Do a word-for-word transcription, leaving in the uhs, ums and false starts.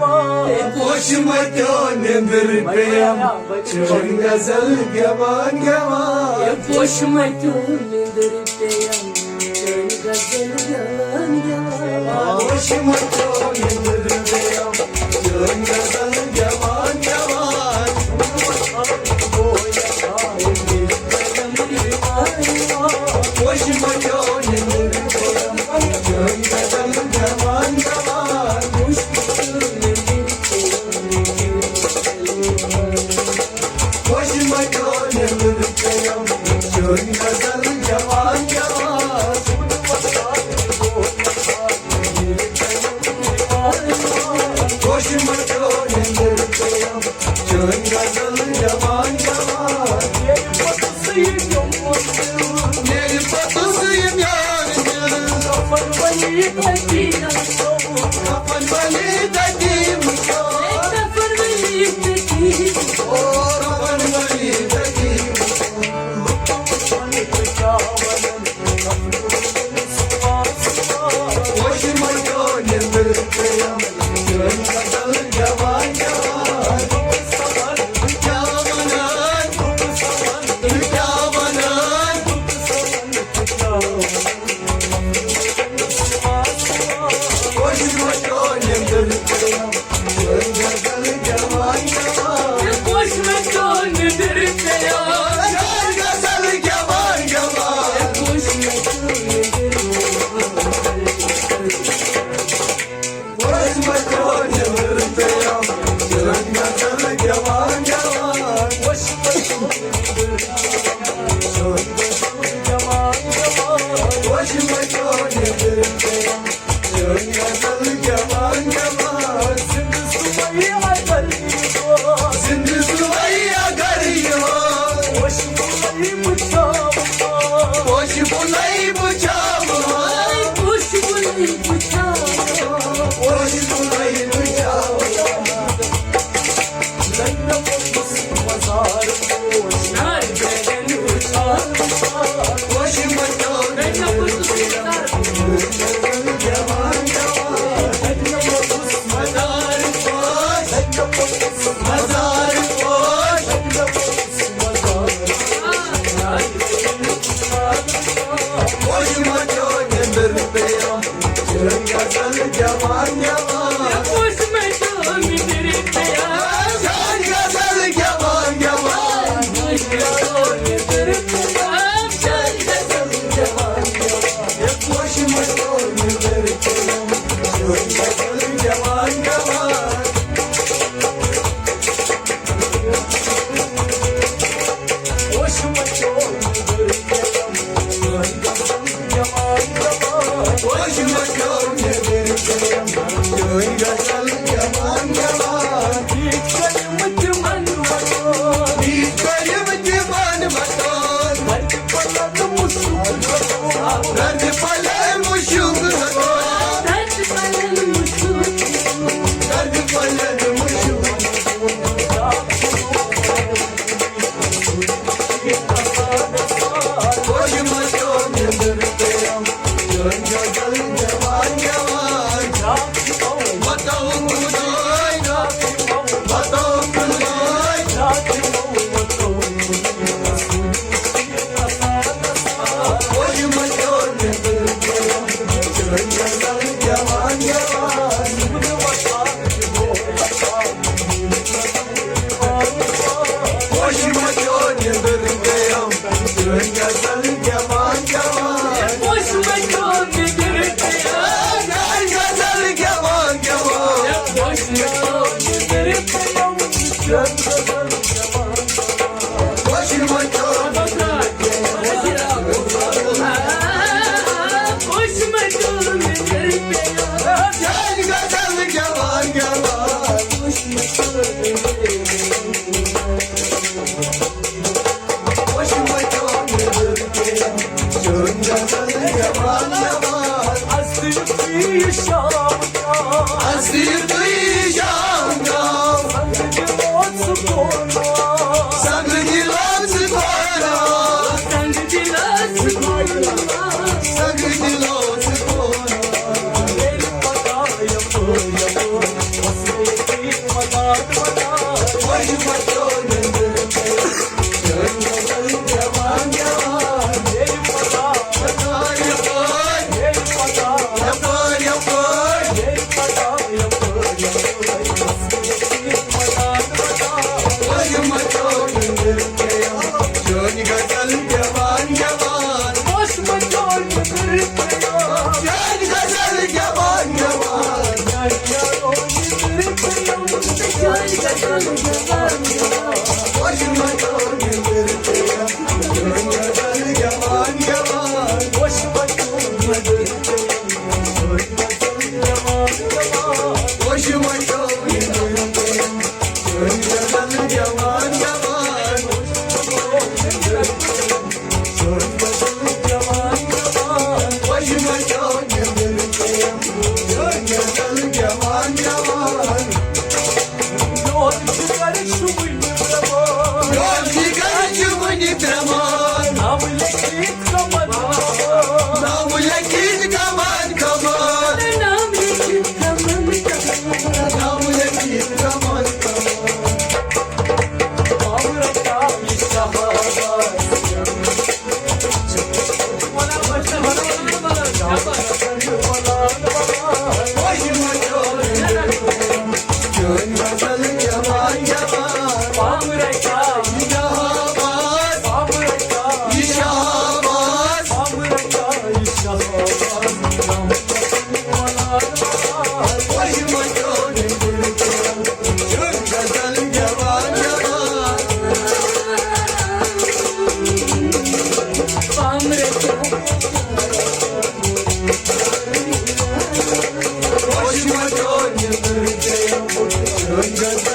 پوشہِ مَتیو نیٚنٛدٕر پیٚیَم، چٲنۍ غزل گٮ۪وان گٮ۪وان۔ پوشہِ مَتیو نیٚنٛدٕر پیٚیَم، چٲنۍ غزل گٮ۪وان گٮ۪وان۔ پوشہِ مَتیو نیٚنٛدٕر پیٚیَم، چٲنۍ غزل گٮ۪وان گٮ۪وان۔ پوشہِ مَتیو نیٚنٛدٕر پیٚیَم، چٲنۍ غزل گٮ۪وان گٮ۪وان۔ پوشہِ مَتیو نیٚنٛدٕر پیٚیَم، چٲنۍ غزل گٮ۪وان گٮ۪وان۔ پوشہِ مَتیو نیٚنٛدٕر پیٚیَم، چٲنۍ غزل گٮ۪وان گٮ۪وان۔ ییٚلہِ پوٚتُس یہِ میون دِل، ییٚلہِ پوٚتُس یہِ میون دِل، کفن بنی تٔتی نَژو، کفن بنی تٔتی وٕچھو، کفن بنی تٔتی وٕچھو، کفن بنی تٔتی وٕچھو۔ پوشہِ مَتیو نیٚنٛدٕر پیٚیَم، چٲنۍ غزل گٮ۪وان گٮ۪وان۔ کیٛاہ وَنان، کیٛاہ وَنان۔ پوشہِ مَتیو نیٚنٛدٕر پیٚیَم، چٲنۍ غزل گٮ۪وان گٮ۪وان۔ پوشہِ مَتیو نیٚنٛدٕر پیٚیَم، چٲنۍ غزل گٮ۪وان گٮ۪وان۔ پوشہِ مَتیو نیٚنٛدٕر پیٚیَم، چٲنۍ غزل گٮ۪وان گٮ۪وان۔ پوشہِ مَتیو نیٚنٛدٕر پیٚیَم، چٲنۍ غزل گٮ۪وان گٮ۪وان۔ زِنٛدٕ سُہ وَیہِ اگر یِہوٚے، زِنٛدٕ سُہ وَیہِ اگر یِہوٚے۔ پوشہِ پھُلَے بہٕ چھَس، پوشہِ پھُلَے بہٕ چھَس، پوشہِ پھُلَے بہٕ چھَس، پوشہِ پھُلَے بہٕ چھَس۔ Come on, come on. Come on, come on.